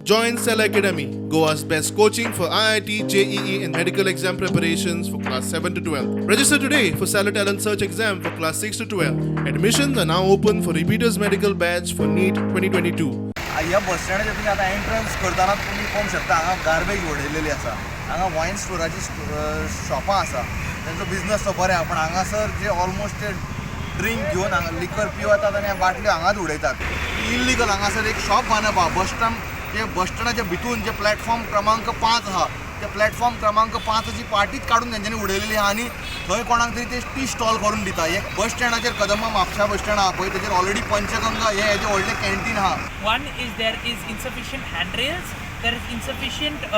Join Cell Academy, Goa's best coaching for IIT, JEE, and medical exam preparations for class 7 to 12. Register today for Cellar Talent Search exam for class 6 to 12. Admissions are now open for repeaters medical batch for NEET 2022. ह्या बस स्टँडाचे तुमी आतां entrance करतना तुमी पळोवंक शकता, हांगा garbage उडयलेली आसा. हांगा वायन स्टोराची शॉपां आसा. तेंचो बिजनस तो बरें आहा, पूण हांगासर जे ऑलमोस्ट ते ड्रिंक घेवन हांगा लिकर पिवतात आनी बाटल्यो हांगाच उडयतात. इल्लिगल हांगासर एक शॉप बांदप आहा. बस स्टँड जे बस स्टँडाच्या भितून जे प्लॅटफॉर्म क्रमांक 5 आहा, त्या प्लॅटफॉर्म क्रमांक 5ची पार्टीच काडून तेंच्यांनी उडयलेली आहा आनी थंय कोणाक तरी ते टी स्टॉल करून दिता. एक बस स्टँडाचेर, कदंबा म्हापशा बस स्टँड आहा पळय, तेजेर ऑलरेडी पंचगंगा हे हेजें व्हडलें कॅन्टीन आहा. One is there is insufficient handrails, there is insufficient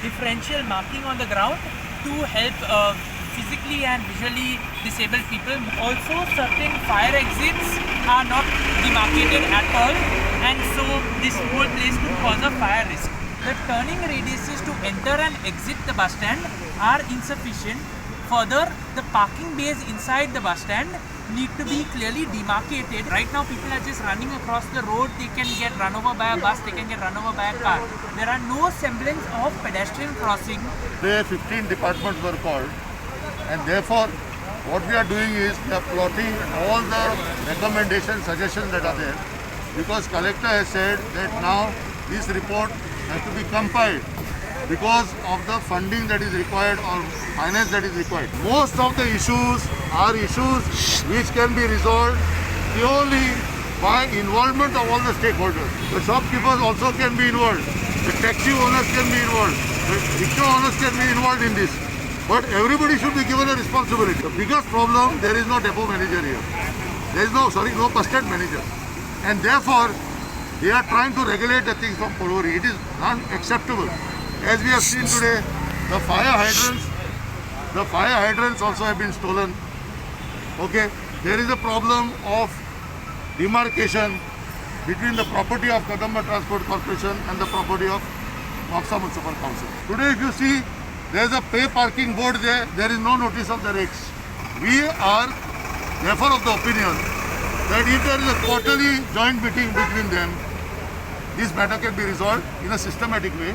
differential marking on the ground to help physically and visually disabled people. Also, certain fire exits are not demarcated at all, and so this whole place could cause a fire risk. The turning radiuses to enter and exit the bus stand are insufficient. Further, the parking bays inside the bus stand need to be clearly demarcated. Right now, people are just running across the road. They can get run over by a bus, they can get run over by a car. There are no semblance of pedestrian crossing. Today 15 departments were called, and therefore what we are doing is we are plotting all the recommendations, suggestions that are there, because collector has said that now this report has to be compiled because of the funding that is required or finance that is required. Most of the issues are issues which can be resolved purely by involvement of all the stakeholders. The shopkeepers also can be involved, the taxi owners can be involved, the rickshaw owners can be involved in this. But everybody should be given a responsibility. The biggest problem, there is no depot manager here. There is no, sorry, no bus stand manager. And therefore, they are trying to regulate the things from Porvorim. It is unacceptable. As we have seen today, the fire hydrants also have been stolen. Okay, there is a problem of demarcation between the property of Kadamba Transport Corporation and the property of Mapsa Municipal Council. Today, if you see, there is a pay parking board there, there is no notice of the rates. We are therefore of the opinion that if there is a quarterly joint meeting between them, this matter can be resolved in a systematic way.